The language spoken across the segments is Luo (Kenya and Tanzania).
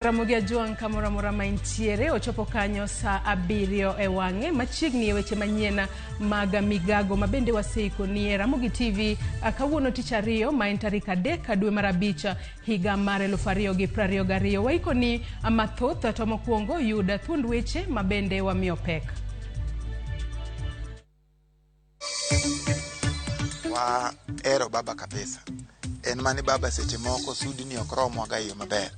Ramogi Ajwang' kamoro amora ma intiere ochopo kanyo saa 7 e wang'e machiegni e weche manyien mag migago ma bende waseikoni e Ramogi TV kawuono tich ariyo ma en tarik 3 dwe mar 5 higa mar 2022. Waikoni mathoth to mokwongo yud thuond weche ma bende wamiyo pek. Wahero baba kabisa. En mani baba seche moko sudni ok romwa ga e yo maber.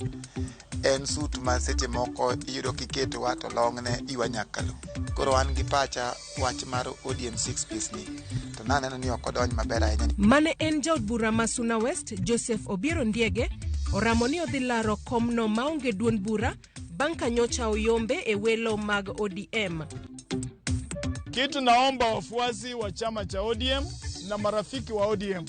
En sut ma seche moko iyudo kiketowa to longne iwa nyaka lo. Koro an gi pacha wach mar ODM 6 piece ni to naneno ni ok odonj maber ahinya. Mane en jaod bura ma Suna West Joseph Obiero Ndiege oramo ni odhi laro komno maonge duond bura bang' ka nyocha oyombe e welo mag ODM. Kitu naomba wafuasi wa chama cha ODM na marafiki wa ODM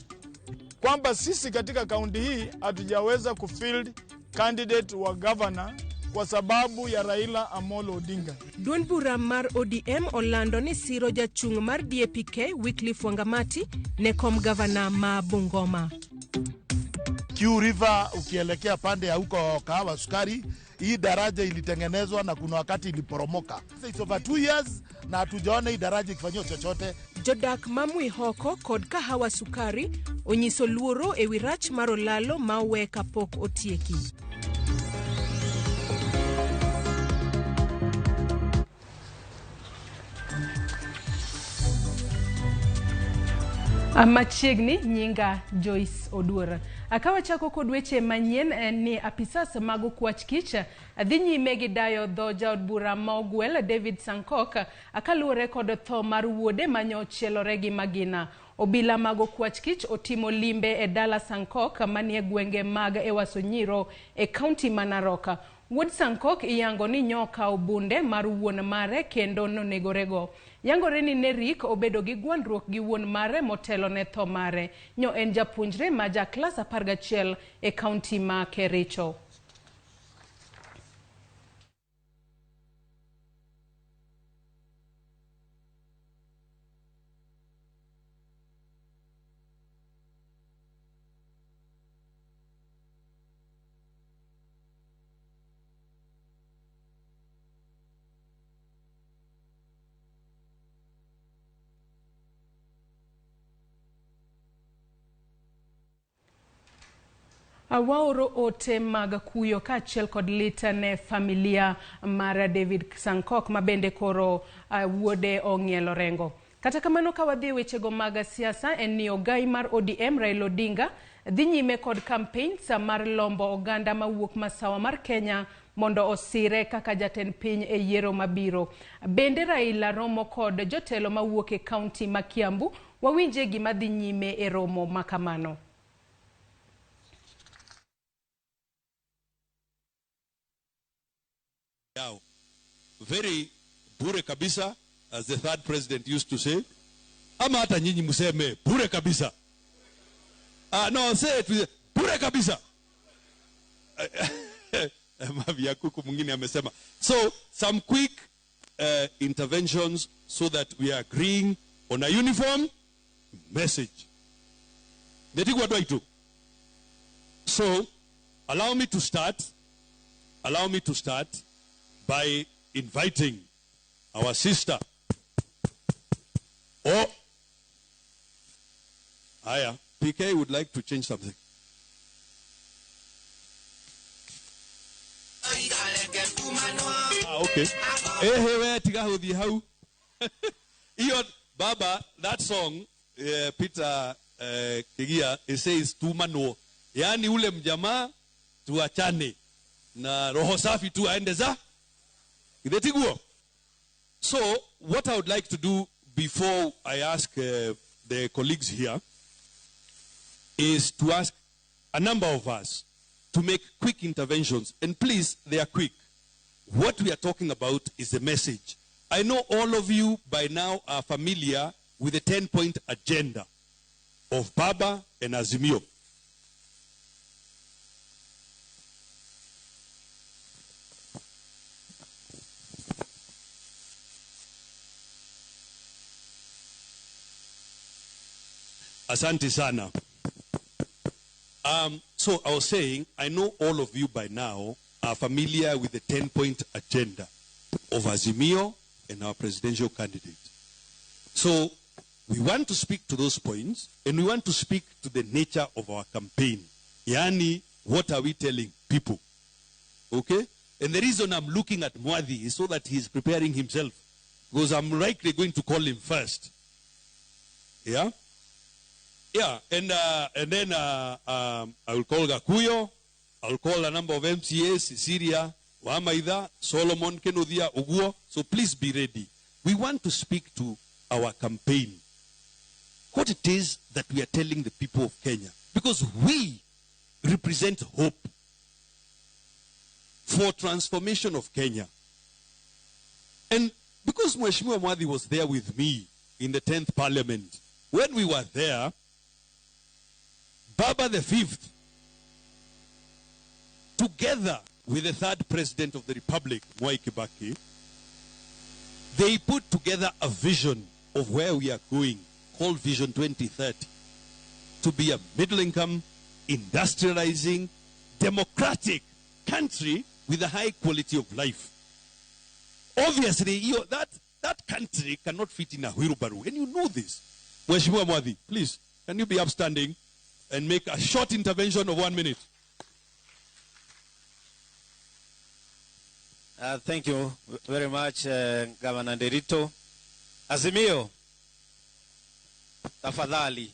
kwamba sisi katika kaunti hii hatujaweza kufield candidate wa governor kwa sababu ya Raila Amolo Odinga. Duond bura mar ODM olando ni siro jachung' mar DAP-K Wycliffe Wangamati ne kom gavana ma Bungoma. Kiu River ukielekea pande ya huko Kahawa Sukari, hii daraja ilitengenezwa na kuna wakati iliporomoka. It's over 2 years na hatujaona hii daraja ikifanyiwa chochote. Jodak ma Mwihoko kod Kahawa Sukari onyiso luoro ewi rach mar olalo ma owe kapok otieki. Machiegni nyinga Joyce Oduor. Kawachako kod weche manyien en ni apisas mag okwach kich dhi nyime gi dayo dho jaod bura ma ogwel David Sankok kaluwore kod tho mar wuode manyochielore gi magina. Obila mag okwach kich otimo limbe e dala Sankok manie gwenge mag Ewaso Nyiro e kaunti ma Narok. Wuod Sankok iyango ni nyokawo bunde mar wuon mare kendo nonegorego. Yangore ni Nerik obedo gi gwandruok gi wuon mare motelo ne tho mare. Nyo en japuonjre ma ja klas 11 e kaunti ma Kericho. Waoro ote mag kuyo kaachiel kod lit ne familia mar David Sankok ma bende koro wuode ong'ielo rengo. Kata kamano ka wadhi e wechego mag siasa en ni ogai mar ODM Raila Odinga dhi nyime kod campaigns mar lombo oganda mawuok masawa mar Kenya mondo osire kaka jatend piny e yiero mabiro. Bende Raila romo kod jotelo mawuok e kaunti ma Kiambu. Wawinje gima dhi nyime e romo makamano. Yao. Very bure kabisa, as the third president used to say. Ama hata nyinyi mseme bure kabisa. No, say it bure kabisa. Mavia kuku mwingine amesema. So some quick interventions so that we are agreeing on a uniform message. So allow me to start. Allow me to start by inviting our sister. Oh, Aya, PK would like to change something. Okay. Iyo baba, that song, Peter Kigia, it says tumano. Yani ule mjamaa tuachane na roho safi tu aende za. Idetiguo. So what I would like to do before I ask the colleagues here is to ask a number of us to make quick interventions. And please, they are quick. What we are talking about is a message. I know all of you by now are familiar with the 10-point agenda of Baba and Azimio. Asante sana. So I was saying, I know all of you by now are familiar with the 10-point agenda of Azimio and our presidential candidate. So we want to speak to those points, and we want to speak to the nature of our campaign. Yani, what are we telling people? Okay? And the reason I'm looking at Mwathi is so that he's preparing himself, because I'm likely going to call him first. Yeah? Yeah, and then I will call Gakuyo, I'll call a number of MCAs, Cecilia, Wamaitha, Solomon, Kenodia, Uguo. So please be ready. We want to speak to our campaign. What it is that we are telling the people of Kenya. Because we represent hope for transformation of Kenya. And because Mheshimiwa Mwathi was there with me in the 10th Parliament, when we were there, Baba the Fifth, together with the third president of the Republic, Mwai Kibaki, they put together a vision of where we are going, called Vision 2030, to be a middle-income, industrializing, democratic country with a high quality of life. Obviously, that country cannot fit in a wheelbarrow, and you know this. Mheshimiwa Mwathi, please, can you be upstanding and make a short intervention of 1 minute? Thank you very much, Governor Nderitu. Azimio, tafadhali.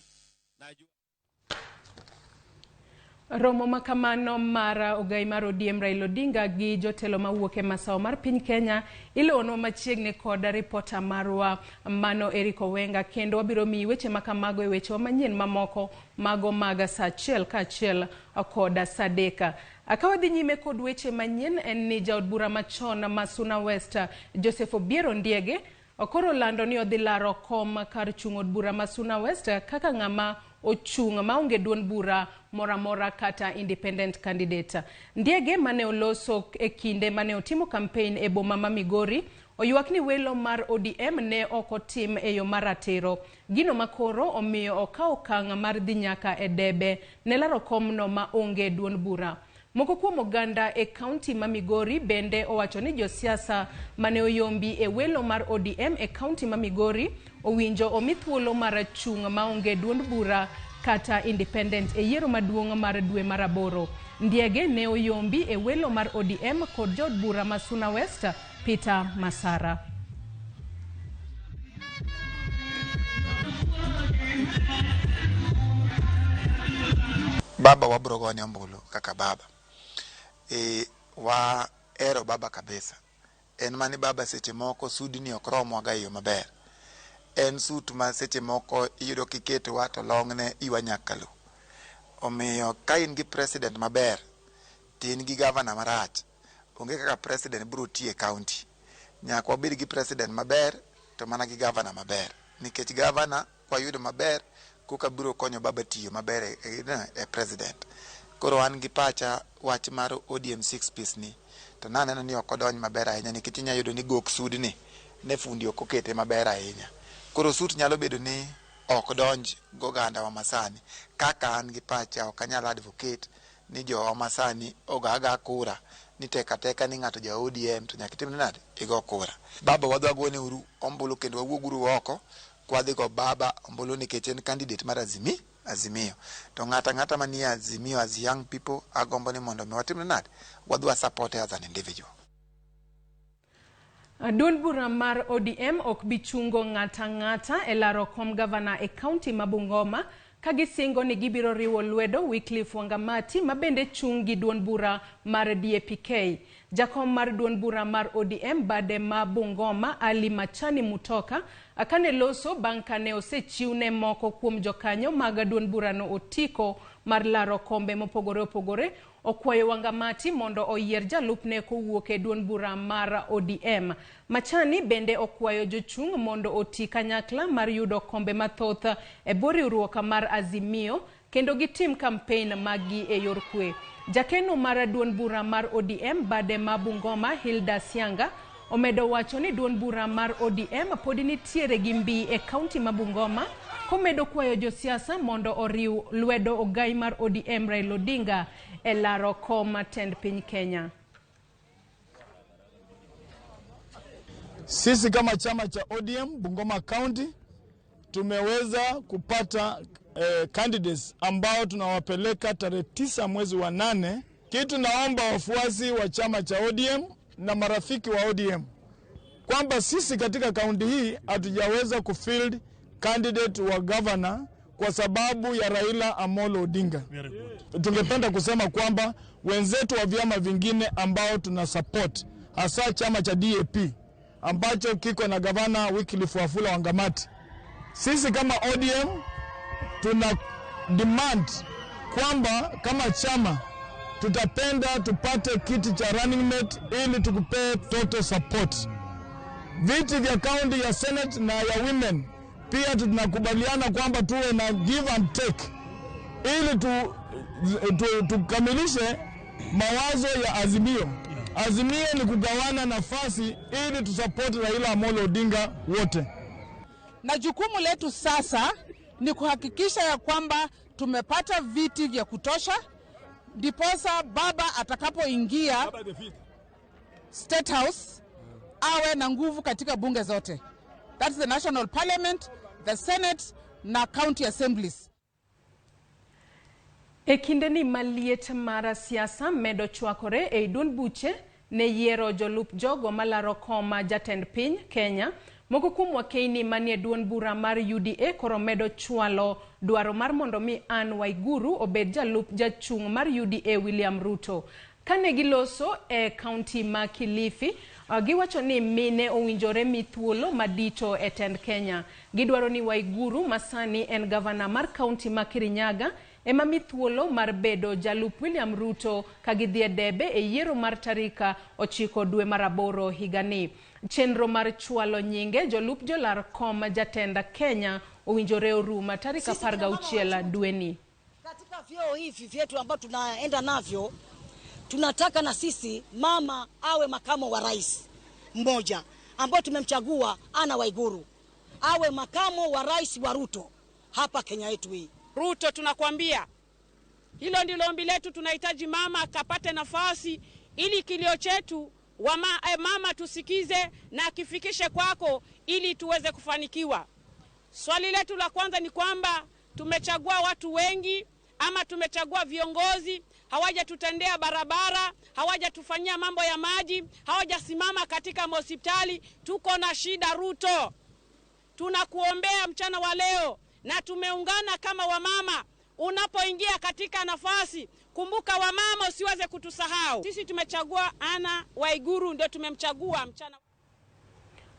Romo makamano mar ogai mar ODM Raila Odinga gi jotelo mawuok e masawa mar piny Kenya iluwono machiegni kod ripota marwa mano Eric Owenga, kendo wabiro miyi weche makamago e wechewa manyien mamoko mago mag saa achiel kaachiel kod saa adek. Ka wadhi nyime kod weche manyien en ni jaod bura machon ma Suna West Joseph Obiero Ndiege koro lando ni odhi laro kom kar chung' od bura ma Suna West kaka ng'ama ochung' maonge duond bura moro amora kata independent candidate. Ndiege mane oloso e kinde mane otimo campaign e boma ma Migori oywak ni welo mar ODM ne ok otim e yo maratiro. Gino makoro omiyo okawo okang' mar dhi nyaka e debe ne laro komno maonge duond bura. Moko kuom oganda e kaunti ma Migori bende owacho ni josiasa mane oyombi e welo mar ODM e kaunti ma Migori owinjo omi thuolo mar chung' maonge duond bura kata independent e yiero maduong' mar dwe mar aboro. Ndiege ne oyombi e welo mar ODM kod jaod bura ma Suna West Peter Masara. Baba wabro gone ombulu kaka baba. Wa ero baba kabisa. En mani baba seche moko sudni ok romwa ga e yo maber. En sut ma seche moko iyudo kiketowa to longne iwa nyaka lo. Omiyo ka in gi president maber to in gi governor marach, onge kaka president biro tiyo e county. Nyaka wabed gi president maber to mana gi governor maber. Nikech governor kwayudo maber koka biro konyo baba tiyo maber e president. Koro an gi pacha wach mar ODM 6 piece ni to naneno ni ok odonj maber ahinya nikech inya yudo ni gok sudni ne fundi ok okete maber ahinya. Koro sut nyalo bedo ni ok donj goganda wa masani. Kaka an gi pacha ok anyal advocate ni jowa masani ogo aga kura ni teka teka ni ng'ato ja ODM to nyaka itim nade igo kura. Baba wadwa gone uru ombulu kendo wawuog uru oko kwadhi go baba ombulu nikech en candidate mar Azimio. To ng'ata ng'ata manie Azimio as young people agombo ni mondo mi watim nade wadwa support as an individual. Duond bura mar ODM ok bi chungo ng'ata ng'ata e laro kom gavana e kaunti ma Bungoma ka gisingo ni gibiro riwo lwedo Wycliffe Wangamati ma bende chung' gi duond bura mar DAPK. Jakom mar duond bura mar ODM bade ma Bungoma Ali Machani Mutoka kane loso bang' kane osechiwne moko kuom jokanyo mag duond burano otiko mar laro kombe mopogore opogore okwayo Wangamati mondo oyier jalupne kowuok e duond bura mar ODM. Machani bende okwayo jochung' mondo oti kanyakla mar yudo kombe mathoth e bwo riwruok mar Azimio kendo gitim campaign maggi e yor kwe. Jakeno mar duond bura mar ODM bade ma Bungoma Hilda Sianga omedo wacho ni duond bura mar ODM podi nitiere gi mbi e kaunti ma Bungoma komedo kwayo josiasa mondo oriw lwedo ogai mar ODM Raila Odinga e laro kom tend piny Kenya. Sisi kama chama cha ODM Bungoma County tumeweza kupata candidates ambao tunawapeleka tarehe 9 mwezi wa 8. Kitu naomba wafuasi wa chama cha ODM na marafiki wa ODM kwamba sisi katika kaunti hii hatujaweza kufield candidate wa governor kwa sababu ya Raila Amolo Odinga. Tungependa kusema kwamba wenzetu wa vyama vingine ambao tuna support, hasa chama cha DAP ambacho kiko na gavana Wycliffe Wafula Wangamati, sisi kama ODM tuna demand kwamba kama chama tutapenda tupate kiti cha running mate ili tukupee total support. Viti vya county ya Senate na ya women pia tunakubaliana kwamba tuwe na give and take ili tukamilishe mawazo ya Azimio. Azimio ni kugawana nafasi ili tusupport Raila Amolo Odinga wote. Na jukumu letu sasa ni kuhakikisha ya kwamba tumepata viti vya kutosha, ndiposa baba atakapoingia State House awe na nguvu katika bunge zote. That's the National Parliament, the Senate na County Assemblies. E kindeni maliet mar siasa medo chwakore e duond buche ne yiero jolup jogo malaro koma jatend piny Kenya. Moko kuom wakeini manie duond bura mar UDA koro medo chwalo dwaro mar mondo mi Anne Waiguru obed jalup jachung' mar UDA William Ruto. Kane giloso e kaunti ma Kilifi, giwacho ni mine owinjore mi thuolo madito e tend Kenya. Gidwaro ni Waiguru masani en gavana mar kaunti ma Kirinyaga ema mi thuolo mar bedo jalup William Ruto ka gidhi e debe e yiero mar tarika 9 dwe mar 8 higani. Chenro mar chwalo nyinge jolup jolar kom jatend Kenya owinjore oruma tarika 16 dweni. Katika vyoo hivi vyetu ambao tunaenda navyo, tunataka na sisi mama awe makamo wa rais mmoja ambao tumemchagua Anna Waiguru awe makamo wa rais wa Ruto hapa Kenya yetu hii. Ruto, tunakwambia hilo ndilo ombi letu. Tunahitaji mama akapate nafasi ili kilio chetu mama tusikize na akifikishe kwako ili tuweze kufanikiwa. Swali letu la kwanza ni kwamba tumechagua watu wengi ama tumechagua viongozi, hawajatutendea barabara, hawajatufanyia mambo ya maji, hawajasimama katika hospitali. Tuko na shida Ruto. Tunakuombea mchana wa leo na tumeungana kama wamama. Unapoingia katika nafasi, kumbuka wamama, usiweze kutusahau. Sisi tumechagua Anna Waiguru, ndio tumemchagua mchana.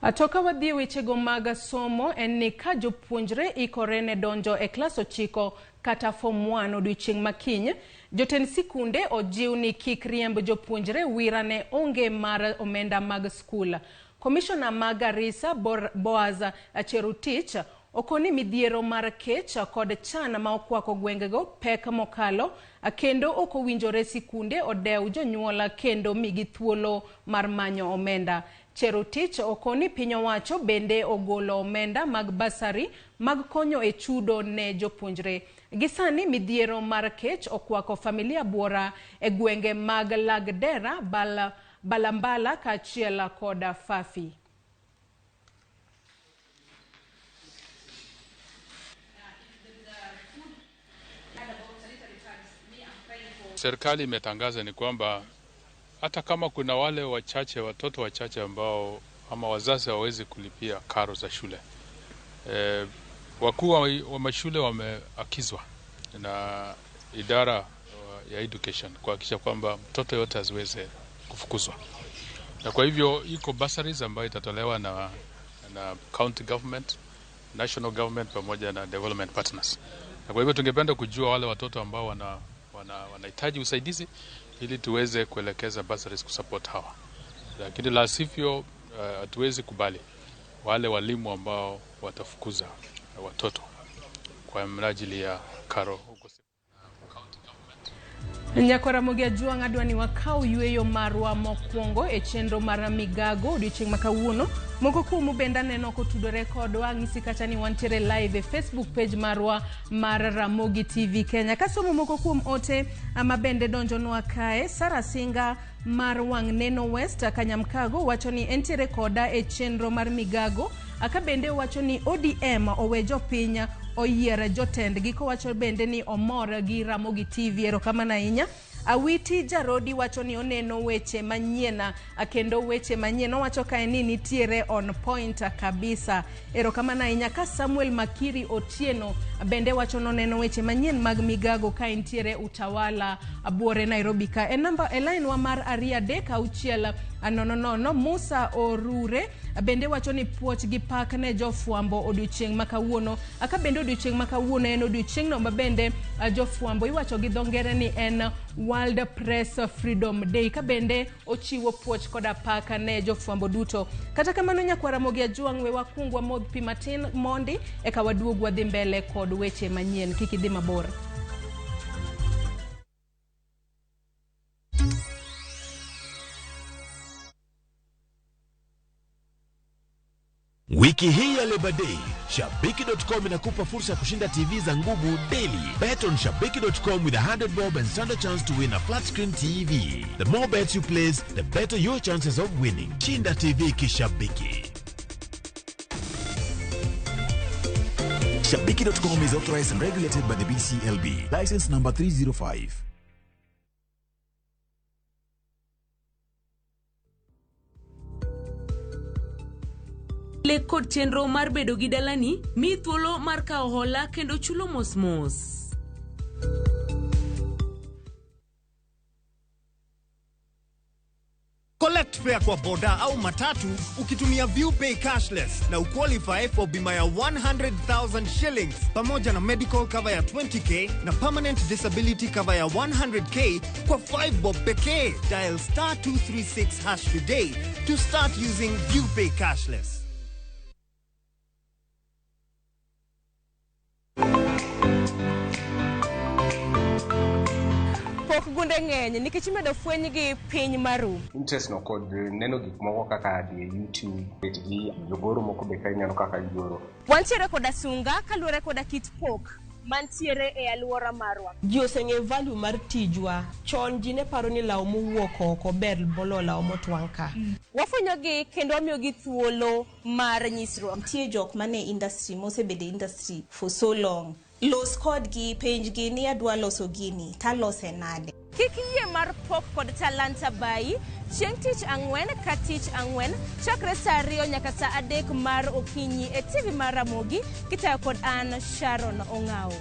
Atoka wadhi wechego mag somo en ni ka jopuonjre ikore ne donjo e klas 9 kata form 1 odiochieng' makiny, jotend sikunde ojiw ni kik riemb jopuonjre wira ne onge mar omenda mag skul. Komishona ma Garissa Boaz Cherutich okoni midhiero mar kech kod chan ma okwako gwengego pek mokalo, kendo ok owinjore sikunde odew jonyuol kendo migi thuolo mar manyo omenda. Cherutich okoni piny owacho bende ogolo omenda mag basari mag konyo e chudo ne jopuonjre. Gisani midhiero mar kech okwako familia buora e gwenge mag Lagdera, Balambala kaachiel kod Fafi. Serikali imetangaza ni kwamba hata kama kuna wale wachache, watoto wachache ambao ama wazazi hawawezi kulipia karo za shule, wakuu wa mashule wameakizwa na idara ya education kuhakikisha kwamba mtoto yote asiweze kufukuzwa. Na kwa hivyo iko bursaries ambayo itatolewa na county government, national government pamoja na development partners. Na kwa hivyo tungependa kujua wale watoto ambao wanahitaji usaidizi ili tuweze kuelekeza bursaries kusupport hawa. Lakini la sivyo hatuwezi kubali wale walimu ambao watafukuza watoto kwa minajili ya karo. Nyakwaramogi Ajwang' adwa ni wakaw yweyo marwa mokwongo e chenro mar Migago odiochieng' ma kawuono. Moko kuomu bende aneno kotudore kodwa, ang'isi kata ni wantiere live e Facebook page marwa mar Ramogi TV Kenya. Kasomo moko kuom ote ma bende donjonwa kae, Sarah Singa mar Wang' Neno West Kanyamkago wacho ni entiere koda e chenro mar Migago. Aka bende wacho ni ODM owe jopiny oyier jotendgi, kowacho bende ni omor gi Ramogi TV. Erokamano ahinya. Awiti Jarodi wacho ni oneno weche manyien kendo weche manyien owacho kae ni nitiere on point kabisa. Erokamano ahinya. Ka Samuel Makiri Otieno bende wacho noneno weche manyien mag Migago ka entiere Utawala Buore Nairobi ka. E namba e line wa mar 2 3 6 0 0 Musa Orure bende wacho ni puoch gi pak ne jofwambo odiochieng' ma kawuono. Aka bende odiochieng' ma kawuono en odiochieng'no ma bende jofwambo iwacho gi dho ngere ni en World Press Freedom Day, ka bende ochiwo puoch koda pak ne jofwambo duto. Kata kamano Nyakwaramogi Ajwang' we wakuong wamodh pi matin mondi eka waduog wadhi mbele kod weche manyien. Kik idhi mabor. Wiki hii ya Labor Day, Shabiki.com inakupa fursa ya kushinda TV za nguvu daily. Bet on Shabiki.com with 100 bob and stand a chance to win a flat screen TV. The more bets you place, the better your chances of winning. Shinda TV kishabiki. Shabiki.com is authorized and regulated by the BCLB. License number 305. Lek kod chenro mar bedo gi dalani mi thuolo mar kawo hola kendo chulo mos mos. Collect fare kwa boda au matatu ukitumia ViewPay cashless na uqualify for bima ya 100,000 shillings pamoja na medical cover ya 20k na permanent disability cover ya 100k kwa 5 bob pekee. Dial star 236 hash today to start using ViewPay cashless. Pok gunde ng'eny nikech imedo fweny gi piny maru. Interest no kod neno gik moko kaka dhi e YouTube, bet gi jogoro moko be ka ineno kaka gigoro. Wantiere koda sunga kaluwore koda kit pok mantiere e alwora marwa. Ji oseng'eyo value mar tijwa. Chon ji ne paro ni law mowuok oko ber moloyo law motwang' ka. Wafwenyogi kendo wamiyogi thuolo mar nyisruok. Nitie jok mane industry mosebedo e industry for so long. Los kodgi, penjgi ni adwa loso gini, talose nade. Kik yie mar pok kod talanta bayi chieng' tich ang'wen ka tich ang'wen chakre saa 2 nyaka saa 3 mar okinyi e TV mar Ramogi kitayo kod an Sharon Ong'awo.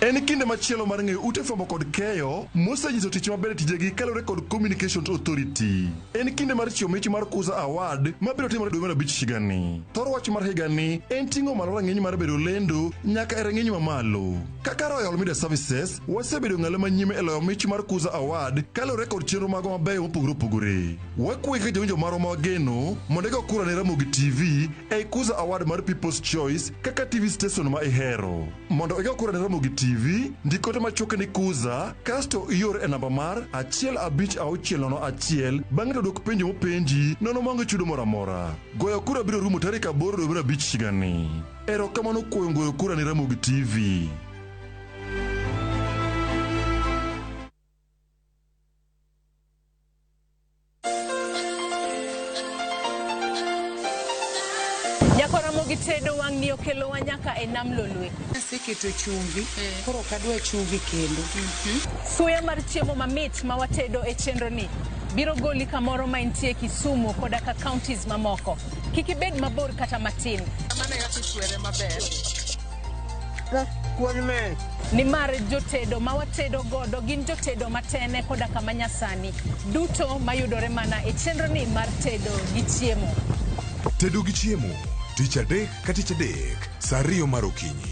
En kinde machielo mar ng'eyo ute fwambo kod keyo mosenyiso tich maber e tijegi kaluwore kod Communications Authority. En kinde mar chiwo mich mar Kuza Award mabiro timore dwe mar 5 higani. Thor wach mar higani en ting'o malo rang'iny mar bedo lendo nyaka e rang'iny mamalo. Kaka Royal Media Services, wasebedo ng'alo manyime e loyo mich mar Kuza Award kaluwore kod chenro magwa mabeyo mopogore opogore. Wakwayi kaka jawinjo marwa ma wageno mondo igo kura ne Ramogi TV ei Kuza Award mar People's Choice kaka TV station ma ihero. Mondo igo kura ne Ramogi TV, ndik ote machuok ni Kuza kasto ior e namba mar 15601 bang'e to dwok penjo mopenji nono maonge chudo moro amora. Goyo kura biro rumo tarik 8 dwe mar 5 higani. Erokamano kuom goyo kura ne Ramogi TV. Nyakwaramogi tedo wang'ni okelowa nyaka e nam Lolwe. Aseketo chumbi, koro ok adwa chumbi kendo. Suya mar chiemo mamit ma watedo e chenro ni biro goli kamoro ma intie Kisumu koda ka counties mamoko. Kik ibed mabor kata matin. Mano e kaka ichwere maber. Nimar jotedo ma watedo godo gin jotedo matene koda kama nyasani. Duto mayudore mana e chenro ni mar tedo gi chiemo. Tedo gi chiemo, tich adek ka tich adek, saa 2 mar okinyi.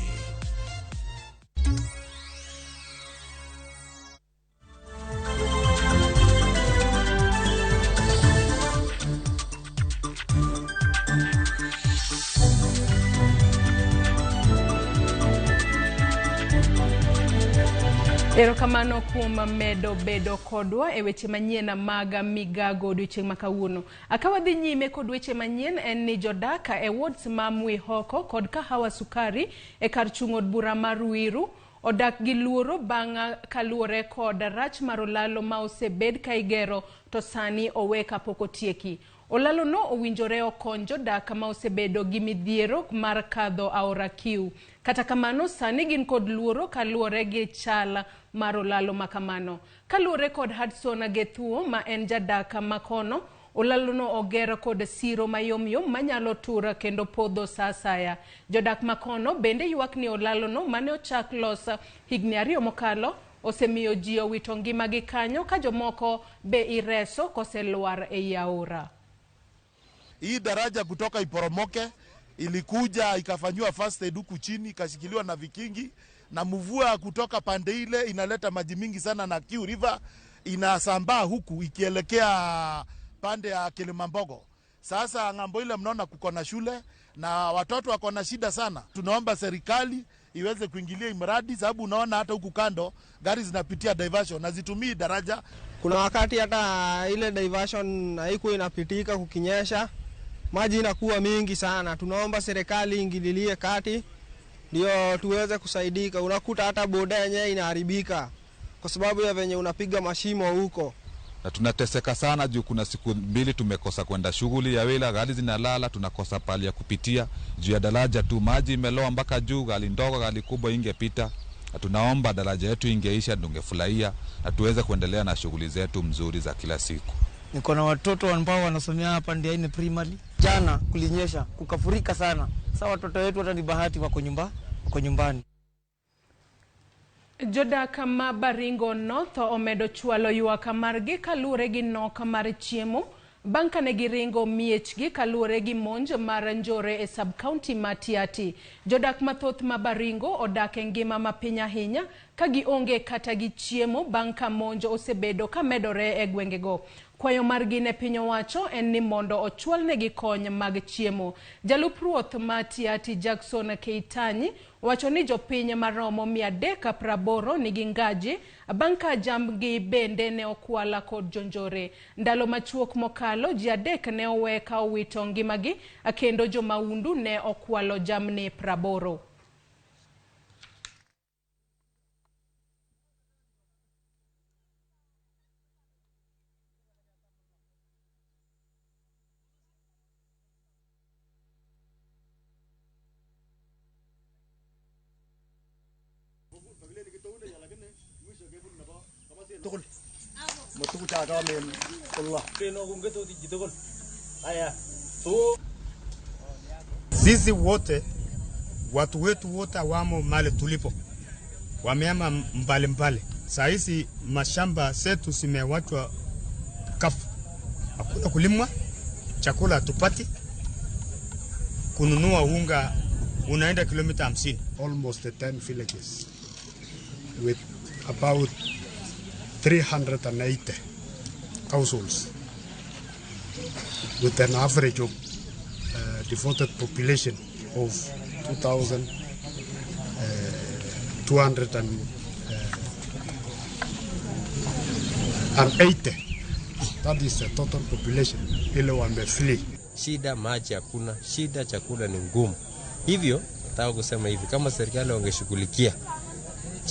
Erokamano kuom medo bedo kodwa e weche manyien mag migago odiochieng' ma kawuono. Ka wadhi nyime kod weche manyien en ni jodak e wards ma Mwihoko kod Kahawa Sukari e kar chung' od bura ma Ruiru odak gi luoro bang' kaluwore kod rach mar olalo ma osebed ka igero to sani owe kapok otieki. Olalo no owinjore okony jodak ma osebedo gi midhiero mar kadho aora Kiu. Kata kamano sani gin kod luoro kaluwore gi chal mar olalo ma kamano. Kaluwore kod Hudson Gethuo ma en jadak ma kono, olalo no oger kod siro mayomyom manyalo tur kendo podho sa asaya. Jodak ma kono bende ywak ni olalo no mane ochak los higni 2 mokalo osemiyo ji owito ngimagi kanyo ka jomoko be ireso koselwar ei aora. Hii daraja kutoka iporomoke ilikuja ikafanyiwa first aid huku chini, ikashikiliwa na vikingi, na mvua kutoka pande ile inaleta maji mingi sana, na Kiu River inasambaa huku ikielekea pande ya Kilimambogo. Sasa ng'ambo ile mnaona kuko na shule na watoto wako na shida sana. Tunaomba serikali iweze kuingilia mradi, sababu unaona hata huku kando gari zinapitia diversion na zitumii daraja. Kuna wakati hata ile diversion haikuwa inapitika, kukinyesha maji inakuwa mingi sana. Tunaomba serikali ingililie kati ndio tuweze kusaidika. Unakuta hata boda yenyewe inaharibika kwa sababu ya venye unapiga mashimo huko. Na tunateseka sana juu kuna siku 2 tumekosa kwenda shughuli ya wila, gari zinalala, tunakosa pali ya kupitia juu ya daraja tu, maji imeloa mpaka juu, gari ndogo gari kubwa ingepita. Na tunaomba daraja yetu ingeisha, tungefurahia na tuweze kuendelea na shughuli zetu mzuri za kila siku. Niko na watoto ambao wanasomea hapa Ndiaini Primary. Jana kulinyesha kukafurika sana. Sasa watoto wetu hata ni bahati wako nyumbani. Jodak ma Baringo North omedo chwalo ywak margi kaluwore gi nok mar chiemo bang' kane giringo miechgi kaluwore gi monj mar njore e sub-county ma Tiaty. Jodak mathoth ma Baringo odak e ngima mapiny ahinya ka gionge kata gi chiemo bang' ka monj osebedo ka medore e gwengego. Kwayo margi ne piny owacho en ni mondo ochwalnegi kony mag chiemo. Jalup ruoth ma Tiaty Jackson Keitanyi wacho ni jopiny maromo 380 nigi ngaji bang' ka jambgi bende ne okwala kod jonjore. Ndalo machuok mokalo ji 3 ne owe ka owito ngimagi kendo jomaundu ne okwalo jamni 80. Sisi wote watu wetu wote wamo mali tulipo, wameama mbali mbali. Saa hizi mashamba zetu zimewachwa kafu, hakuna kulimwa, chakula tupati, kununua unga unaenda kilomita 50. Almost 10 villages with about 380 households with an average of devoted population of 2,280. That is the total population ile wameflee. Shida maji hakuna, shida chakula ni ngumu. Hivyo nataka kusema hivi, kama serikali wangeshughulikia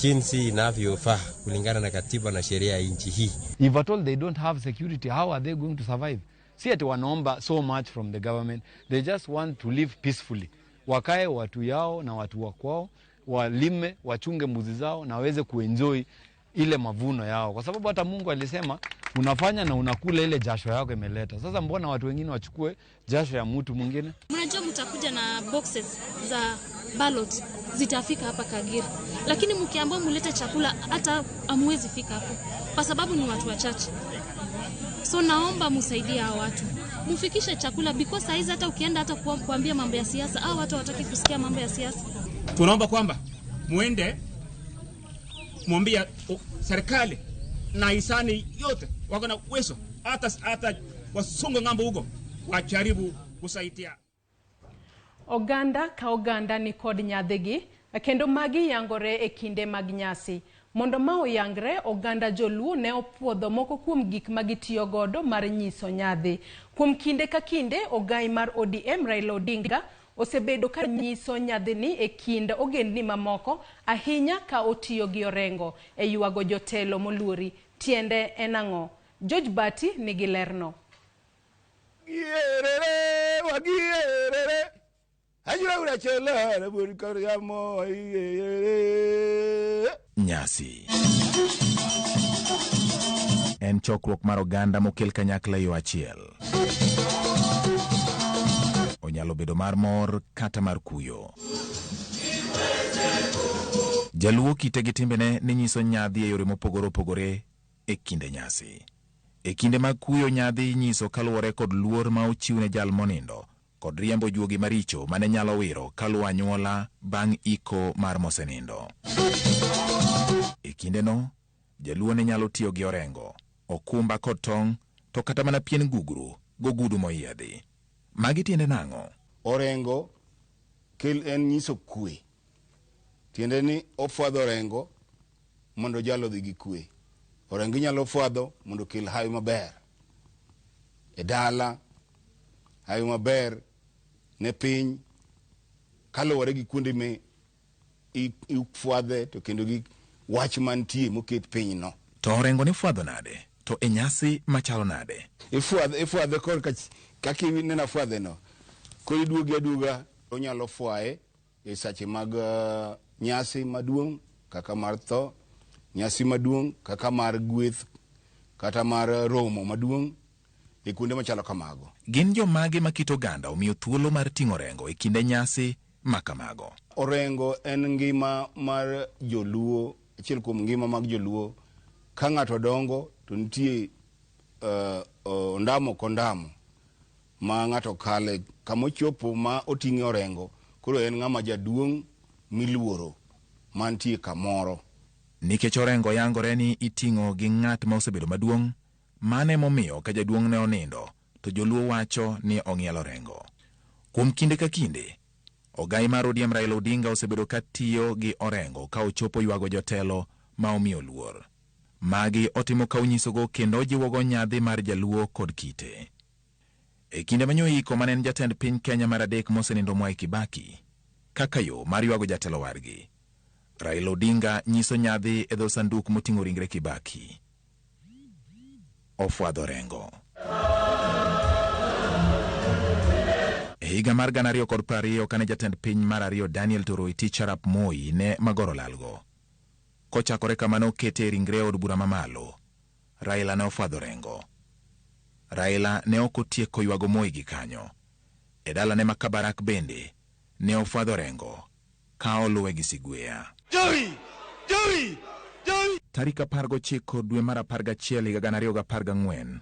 jinsi inavyofaa kulingana na katiba na sheria ya nchi hii. If at all they don't have security, how are they going to survive? Si ati wanaomba so much from the government, they just want to live peacefully. Wakae watu yao na watu wa kwao, walime, wachunge mbuzi zao na waweze kuenjoy ile mavuno yao. Kwa sababu hata Mungu alisema unafanya na unakula ile jasho yako imeleta. Sasa mbona watu wengine wachukue jasho ya mtu mwingine? Mnajua mtakuja na boxes za ballot zitafika hapa Kagera. Lakini mkiambiwa mulete chakula hata hamwezi fika hapo kwa sababu ni watu wachache. So naomba msaidie hao watu. Mfikishe chakula because saizi hata ukienda hata kuambia mambo ya siasa, hao watu hawataki kusikia mambo ya siasa. Tunaomba kwamba muende mwambie serikali na hisani yote wako na uwezo hata wasungu ng'ambo huko wajaribu kusaidia. Oganda ka oganda ni kod nyadhigi kendo magi yangore e kinde mag nyasi. Mondo ma oyangre, oganda joluo ne opuodho moko kuom gik ma gitiyo godo mar nyiso nyadhi. Kuom kinde ka kinde, ogai mar ODM Raila Odinga osebedo ka nyiso nyadhini e kind ogendni mamoko, ahinya ka otiyo gi orengo e ywago jotelo moluori. Tiende en ang'o? George Bati nigi lerno. Nyasi en chokruok mar oganda mokel kanyakla e yo achiel. Onyalo bedo mar mor kata mar kuyo. Jaluo kite gi timbene ne nyiso nyadhi e yore mopogore opogore e kinde nyasi. E kinde mag kuyo nyadhi inyiso kaluwore kod luor ma ochiw ne jal monindo kod riembo juogi maricho mane nyalo wiro kaluwo anyuola bang' iko mar mosenindo. E kindeno, jaluo ne nyalo tiyo gi orengo, okumba kod tong' to kata mana pien gugru gogudu moyiedhi. Magi tiende nang'o? Orengo kel en nyiso kwe. Tiende ni ofwadho orengo mondo jalo odhi gi kwe. Orengo inyalo fwadho mondo okel hawi maber e dala, hawi maber ne piny kaluwore gi kuonde me ifwadhe to kendo gi wach mantie moket piny no. To orengo ni fwadho nade? To e nyasi machalo nade? Ifwadhe korka kaka ineno afwadhe no. Koro iduoge aduoga onyalo fwaye e sache mag nyasi maduong' kaka mar tho, nyasi maduong' kaka mar gweth kata mar romo maduong' e kuonde machalo kamago. Gin jomage ma kit oganda omiyo thuolo mar ting'o orengo e kinde nyasi ma kamago? Orengo en ngima mar joluo, achiel kuom ngima mag joluo. Ka ng'ato dongo to nitie ondamo kondamo ma ng'ato kale kamochopo ma oting'e orengo, koro en ng'ama jaduong' miluoro mantie kamoro. Nikech orengo yangore ni iting'o gi ng'at ma osebedo maduong', mano emomiyo ka jaduong' ne onindo to joluo wacho ni ong'ielo orengo. Kuom kinde ka kinde, ogai mar ODM Raila Odinga osebedo ka tiyo gi orengo ka ochopo ywago jotelo ma omiyo luor. Magi otimo ka onyisogo kendo ojiwogo nyadhi mar jaluo kod kite. E kinde manyoiko mane en jatend piny Kenya mar adek mosenindo Mwai Kibaki, kaka yo mar ywago jatelo wargi, Raila Odinga nyiso nyadhi e dho sanduk moting'o ringre Kibaki. Ofwadho orengo. E higa mar 2020 kane jatend piny mar ariyo Daniel Toroitich arap Moi ne magoro lalgo. Kochakore kama nokete e ringre od bura mamalo, Raila ne ofwadho orengo. Raila ne ok otieko ywago Moi gi kanyo. E dalane ma Kabarak bende ne ofwadho orengo ka oluwe gi Sigweya. Jowi! Jowi! Jowi! Tarik 19 dwe mar 11 higa 2014,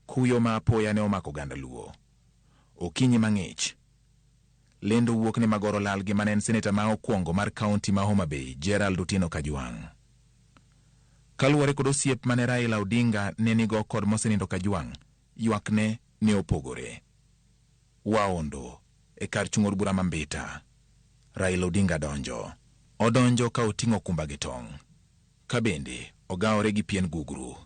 kuyo ma apoya ne omako oganda Luo. Okinyi mang'ich, lendo wuok ni magoro lal gi mane en seneta ma okwongo mar kaunti ma Homa Bay, Gerald Otieno Kajwang'. Kaluwore kod osiep mane Raila Odinga ne nigo kod mosenindo Kajwang', ywakne ne opogore. Waondo e kar chung' od bura ma Mbita, Raila Odinga donjo. Odonjo ka oting'o okumba gi tong', ka bende ogawore gi pien gugru.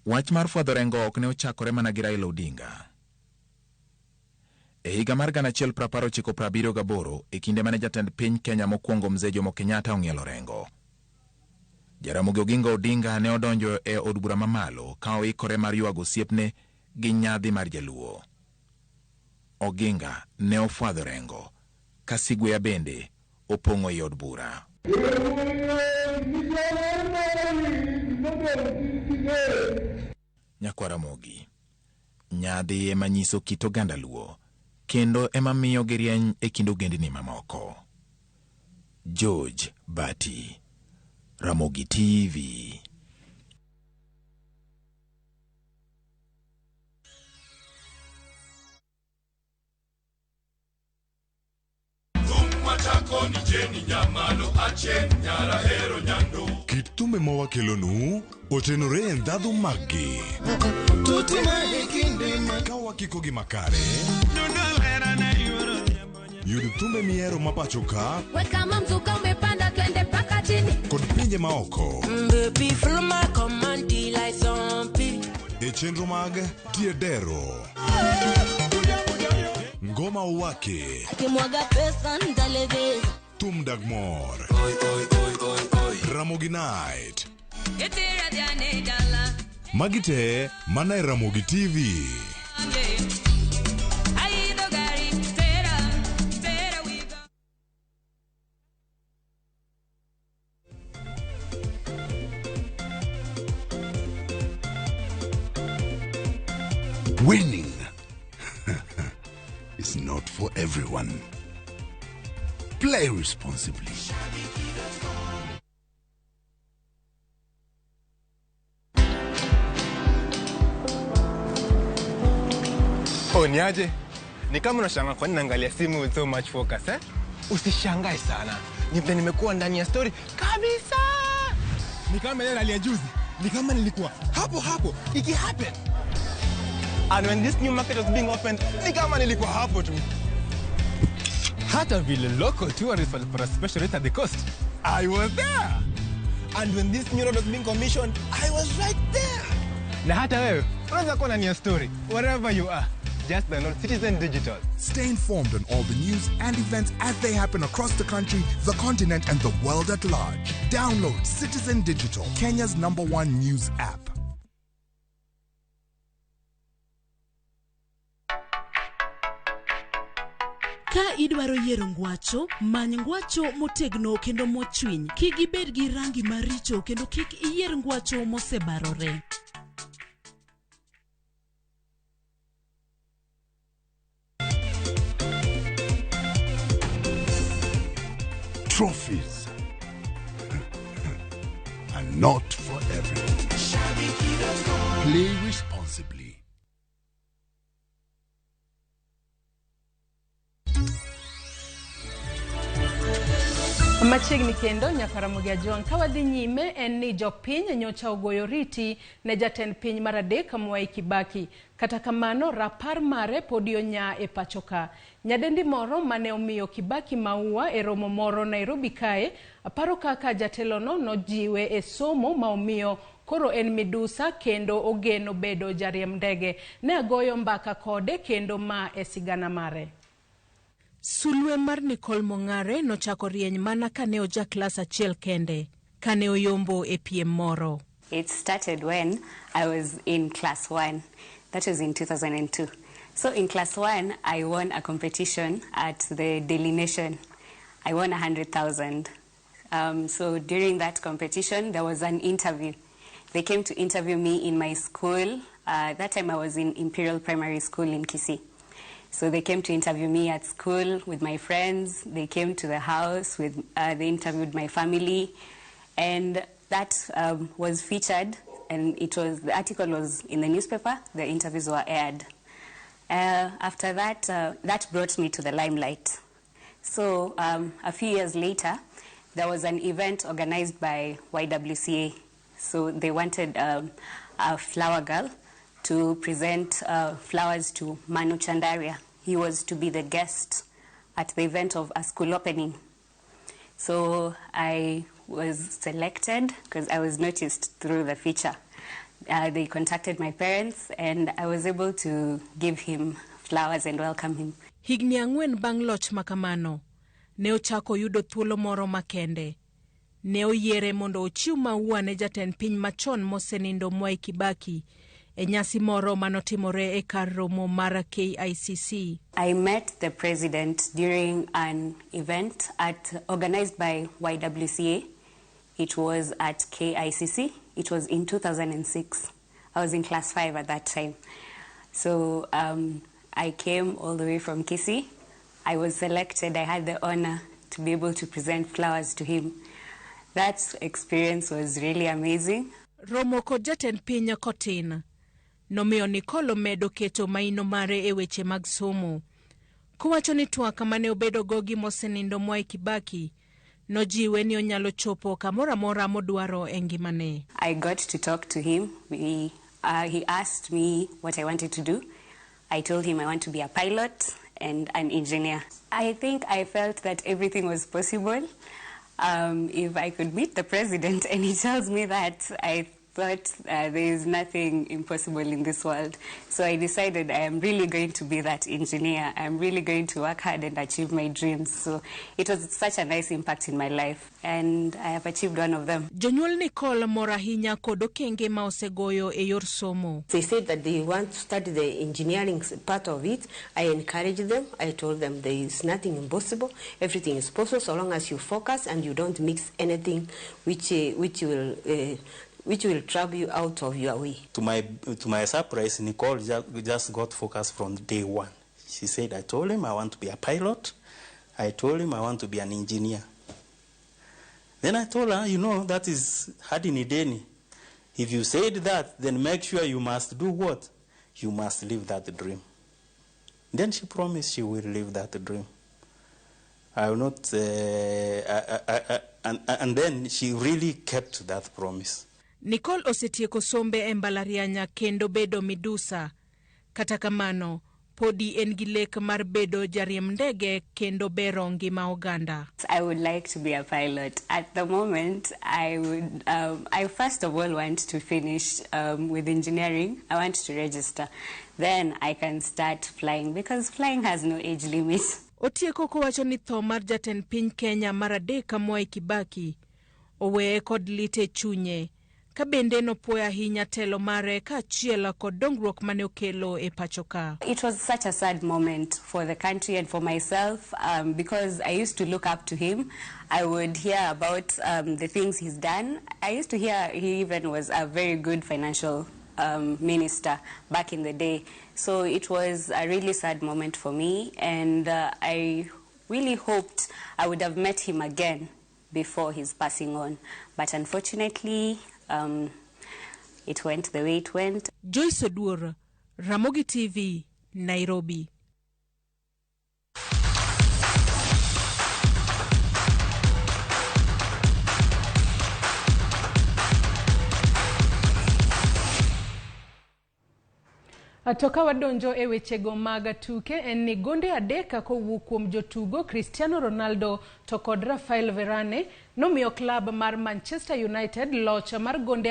Wach mar fwadho orengo ok ne ochakore mana gi Raila Odinga. E higa mar 1978 e kinde mane jatend piny Kenya mokwongo Mzee Jomo Kenyatta ong'ielo orengo, Jaramogi Oginga Odinga ne odonjo e od bura mamalo ka oikore mar ywago osiepne gi nyadhi mar jaluo. Oginga ne ofwadho orengo ka Sigweya bende opong'o i od bura. Nyakwar Ramogi, nyadhi ema nyiso kit oganda Luo kendo ema miyo girieny e kind ogendni mamoko. George Bati, Ramogi TV. Kit thumbe ma wakelonu otenore e ndhadhu maggi. Ka wakikogi makare, yud thumbe mihero ma pacho ka Weka mzuka umepanda twende mpaka chini. kod penjo pinje maoko. Baby, follow my command, like zombie. E chenro mag Tie Dero. Ngoma Owake. Akimwaga pesa nitalegeza. Thum dag mor. Ramogi Night. Magi te mana e Ramogi TV. Winning is not for everyone. Play responsibly. Oh, niaje? Ni kama unashangaa kwa nini naangalia simu with so much focus, eh? Usishangae sana. Ni vile nimekuwa ndani ya story kabisa. Ni kama ile rally ya juzi. Ni kama nilikuwa hapo hapo iki happen. And when this new market was being opened, ni kama nilikuwa hapo tu. Hata vile local tourists walipata special rate at the coast, I was there. And when this new road was being commissioned, I was right there. Na hata wewe, unaweza kuwa ndani ya story wherever you are. Just download Citizen Digital. Stay informed on all the news and events as they happen across the country, the continent, and the world at large. Download Citizen Digital, Kenya's #1 news app. Ka idwaro yiero ngwacho, many ngwacho motegno kendo mochwiny. Kik ibed gi rangi maricho kendo kik iyier ngwacho mosebarore. Trophies are not for everyone. Play responsibly. Machiegni kendo nyaka Ramogi Ajwang' ka wadhi nyime en ni jopiny nyocha ogoyo riti ne jatend piny mar adek Mwai Kibaki. Kata kamano rapar mare podi onya e pacho ka. Nyadendi moro mane omiyo Kibaki maua e romo moro Nairobi kae, aparo kaka jatelono nojiwe e somo ma omiyo koro en midusa kendo ogeno bedo jariemb ndege. Ne agoyo mbaka kode kendo ma e sigana mare. Sulwe mar Nicole Mong'are nochako rieny mana kane oja klas achiel kende, kane oyombo e piem moro. It started when I was in class 1. That was in 2002. So in class 1, I won a competition at the Daily Nation. I won 100,000. So during that competition, there was an interview. They came to interview me in my school. That time I was in Imperial Primary School in Kisii. So they came to interview me at school with my friends. They came to the house, with, they interviewed my family. And that was featured, and it was, the article was in the newspaper. The interviews were aired. After that, that brought me to the limelight. So a few years later, there was an event organized by YWCA. So they wanted a flower girl to present flowers to Manu Chandaria. He was to be the guest at the event of a school opening. So I was selected because I was noticed through the feature. They contacted my parents and I was able to give him flowers and welcome him. Higni ang'wen bang' loch makamano, ne ochako yudo thuolo moro makende. Ne oyiere mondo ochiw maua ne jatend piny machon mosenindo Mwai Kibaki e nyasi moro manotimore e kar romo mar KICC. I met the president during an event organized by YWCA. It was at KICC. It was in 2006. I was in class 5 at that time. So I came all the way from Kisii. I was selected. I had the honor to be able to present flowers to him. That experience was really amazing. Romo kod jatend piny kotin nomiyo Nicole omedo keto maino mare e weche mag somo. Kowacho ni twak mane obedogo gi mosenindo Mwai Kibaki nojiwe ni onyalo chopo kamoro amora modwaro e ngimane. I got to talk to him. He asked me what I wanted to do. I told him I want to be a pilot and an engineer. I think I felt that everything was possible. If I could meet the president and he tells me that, I thought there is nothing impossible in this world. So I decided I am really going to be that engineer. I'm really going to work hard and achieve my dreams. So it was such a nice impact in my life, and I have achieved one of them. Jonyuol Nicole mor ahinya kod okenge ma osegoyo e yor somo. They said that they want to study the engineering part of it. I encouraged them. I told them there is nothing impossible. Everything is possible so long as you focus and you don't mix anything which will trouble you out of your way. To my surprise, Nicole just got focused from day one. She said, I told him I want to be a pilot. I told him I want to be an engineer. Then I told her, you know, that is hadi ni deni. If you said that, then make sure you must do what? You must live that dream. Then she promised she will live that dream. I will not, and then she really kept that promise. Nicole osetieko sombe e mbalariany kendo bedo midusa. Kata kamano, podi en gi lek mar bedo jariemb ndege kendo bero ngima oganda. I would like to be a pilot. At the moment, I would. I first of all want to finish with engineering. I want to register. Then I can start flying, because flying has no age limit. Otieko kowacho ni tho mar jatend piny Kenya mar adek Mwai Kibaki oweye kod lit e chunye, ka bende nopuoyo ahinya telo mare kaachiel kod dongruok mane okelo e pacho ka. It was such a sad moment for the country and for myself, because I used to look up to him. I would hear about the things he's done. I used to hear he even was a very good financial minister back in the day. So it was a really sad moment for me, and I really hoped I would have met him again before his passing on. But unfortunately, it went the way it went. Joyce Oduor, Ramogi TV, Nairobi. To ka wadonjo e wechego mag tuke en ni gonde adek kowuok kuom jotugo Cristiano Ronaldo to kod Rafael Varane nomiyo klab mar Manchester United loch mar gonde